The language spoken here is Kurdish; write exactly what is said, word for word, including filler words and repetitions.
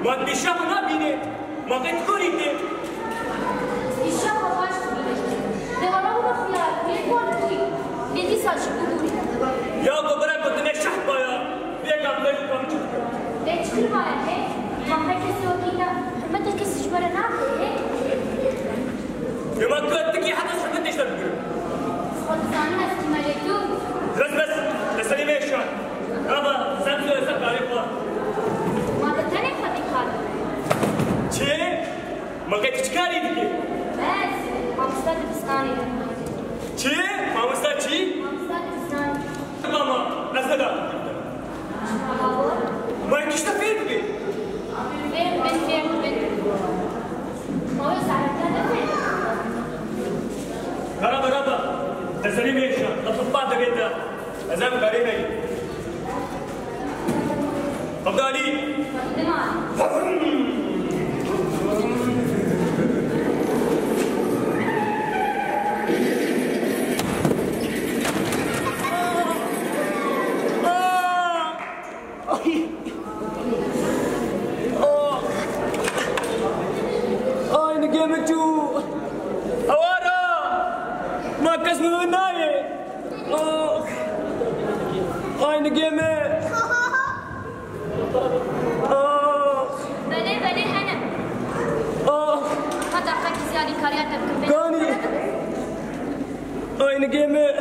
Ma tu bêşexa nabînî? Ma qey tu gorî tê? Bêşexa baş dibînim. Dê were were xuya, lê ku were dibî? Lê dîsa jî bigorî. Ya ku bira ku tu ne şeh baya, vê gamlê ku kam çi dikir? Lê çi kirmaye he? Ma qey kesî wekî te hurmeta kesî ji we re nake he? Ema tu tikî heta hikmetê ji te bigirim. Xwe dizanim ez kî me lê tu? Bes, bes, li serê me şan. Ama sen tu ez karê xwe. Ma bi tenê xwe dikar. Çi? Ma qey tu çi karî dikî? Ez mamoste dibistanê. Çi? Mamoste çi? Mamoste dibistanê. Mama, ez ne da. Ma kişte fêr dibê? Fêr bin, fêr bin. Ma wê saete ne fêr? Raba, raba. Te serî mêşa. Te tutma devê te. Ez em karê me. Abdalî. Dima. Ay. Oh. Ay, nigê min çû. Hewara. Ma kes min nayê. Oh. Ay, nigê min. Oh. Belê, belê, hene. Oh. Heta qekî ziyadî kariya te bikin. Ganî. Ay, nigê min.